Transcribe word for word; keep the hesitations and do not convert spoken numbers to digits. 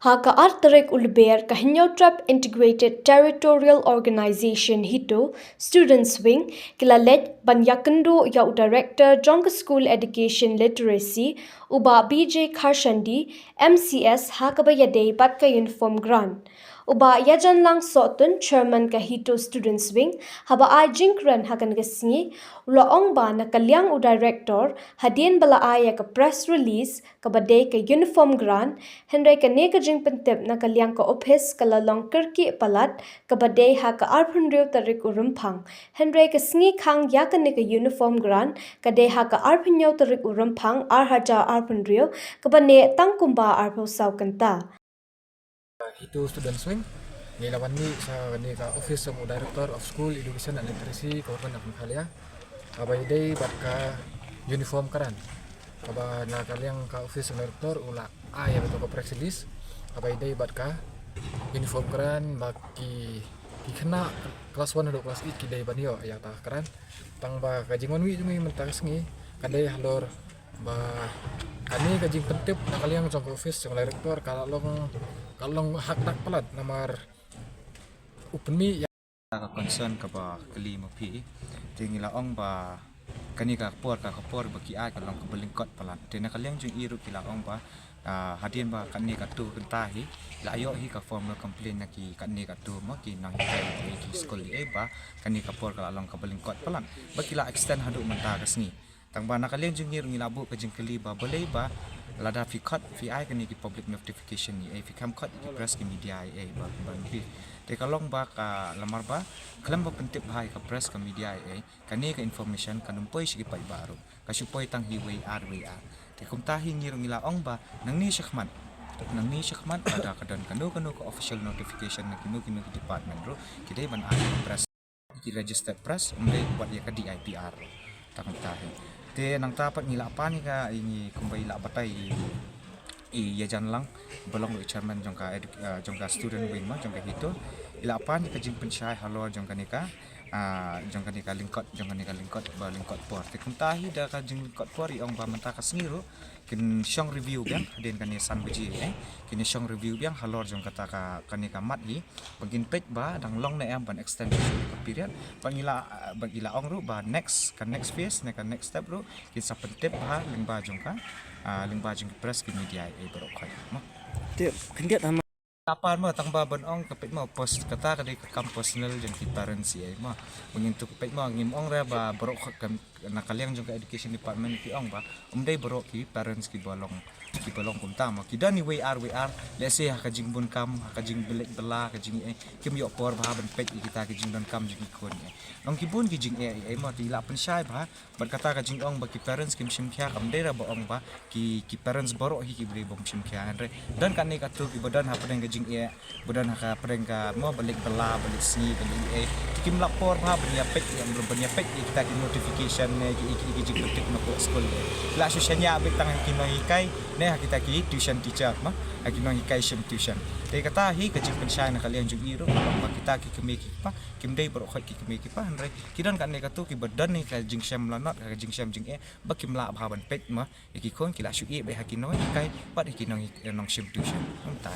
Ha ka ar tarik u Lber ka Hynñiewtrep Integrated Territorial Organization HITO Students Wing ki la leit ban ïakynduh ïa u Director jong ka School Education Literacy, u Bah B J Kharshandi, M C S, ha kaba ïadei bad ka Uniform Grant. U Bah Yajanlang Sohtun, Chairman ka HITO Students Wing, haba ai jingkren ha kane ka sngi, u la ong ba na ka liang u Director, hadien ba la ai ïa ka press release, kaba dei ka Uniform Grant, hynrei kane ka jingpyntip na ka liang ka ophis ka la long kyrkieh palat, kaba dei ha ka arphew hynriew tarik u Rymphang. Hynrei ka sngi khang ïa kane ka Uniform Grant ka dei ha ka arphew hynñiew tarik u Rymphang ar hajar arphew hynriew, kaba neh tang kumba arphew saw kynta. HITO Students Wing, ngi la wan mih sha kane ka office jong u Director of School Education and Literacy, Government of Meghalaya, kaba ïadei bad ka Uniform Grant. Kaba na ka liang ka office jong u Director u la ai ïa kata ka press release, kaba ïadei bad ka Uniform Grant ba ki, ki khynnah class one haduh class eight ki dei ban ïoh ïa kata ka grant. Tang ba ka jingwan mih jong ngi mynta ka sngi ka dei halor ba kane ka jingpyntip na ka liang jong ka office jong u Director ka la long, ka long hakdak palat namar u pynmih ïa ka concern kaba kylli ma phi. Te ngi la ong ba kane ka por, ka, ka por ba ki ai ka long kaba lyngkot palat. Te na ka liang jong i ruh ki la ong ba, ah, hadien ba kane ka tu kynta hi la ïoh hi ka formal complaint na ki kane ka tu ma ki nonghikai ki skul hi, eh, ba kane ka por ka la long kaba lyngkot palat ba ki la extend haduh mynta ka sngi. Tang ba na ka liang jong ngi ruh ngi la buh ka jingkylli ba balei ba lada phi khot phi ai kane ki public notification hi, eh, phi kham khot ki press ki media hi, eh, ba, ba phi. Te ka long ba ka lamar ba khlem ba pyntip bha ïa ka press ka media hi, eh, kane ka information kan ym poi sha ki paidbah ruh, ka shu poi tang hi wei ar wei ar. Te kumta hi ngi ruh ngi la ong ba nangne shakhmat, nangne shakhmat lada ka don kano kano ka official notification na kino kino ki department ruh ki dei ban ai press, ki registered press, ym dei wat ïa ka D I P R. Tang kumta hi. Te nangta pat ngi la pan ïa ka, i ngi kumba i la batai i, i Yajanlang ba long ruh i chairman jong ka edu-, ah, jong ka student wing ma jong ka HITO. I la pan ïa ka jingpynshai halor jong kane ka, ah, jong kane ka lyngkot, jong kane ka lyngkot ba lyngkot por. Te kumta hi da ka jinglyngkot por i ong ba mynta ka sngi ruh kin shong review biang hadien kane san baje, eh. Kin shong review biang halor jong kata ka, kane ka mat hi. Ba kin peit ba dang long ne em ban extend ka period. Ba ngi la, ba ngi la ong ruh ba next, ka next phase ne ka next step ruh kin sa pyntip bha lyngba jong ka, ah, lyngba jong ki press ki media, eh, baroh khoit ma. Te khyndiat ha ma. Apa ma tang ba ban ong ka peit ma post kata ka dei ka kam personal jong ki parents hi, eh, ma. Ba ngin tu ka peit ma ngim ong re ba baroh khoit ka na ka liang jong ka education department ki ong ba ym dei baroh ki parents kiba long, kiba long kumta ma. Ki don i wei ar wei ar, let's say ha ka jingbun kam, ha ka jingbylla, ka jing, eh, kim ïoh por bha ban peit ïa kita ki jingdonkam jong ki khun, eh. Long ki bun ki jing, eh, eh, ma, te i la pynshai bha bad kata ka jingong ba ki parents kim shim khia kam dei re ba ong ba ki, ki parents baroh hi kiba dei bym shim khia, hynrei don kane ka tu kiba don hapdeng ka jingeh, ba don ha ka pdeng ka mo ba leit bylla, ba leit sngi, ba leit ei. Te kim lap por bha ban ïa peit, ïa ban ïa peit ïa kita ki notification ne ki, ki, ki jingpyntip na ka skul ne. La shu shaniah beit tang ha ki nonghikai ne ha kita ki tuition teacher ma, ha ki nonghikai shim tuition. Te kata hi ka jingpynshai na ka liang jong i ruh ba kita ki kmie ki kpa kim dei baroh khoit ki kmie ki kpa, hynrei ki don kane ka tu kiba don ne ka jingshem lanot, ka jingshem jingeh ba kim lah bha ban peit ma. Ïa ki khun ki la shu ïeh beit ha ki nonghikai bad ha ki nong, nongshim tuition. Kumta.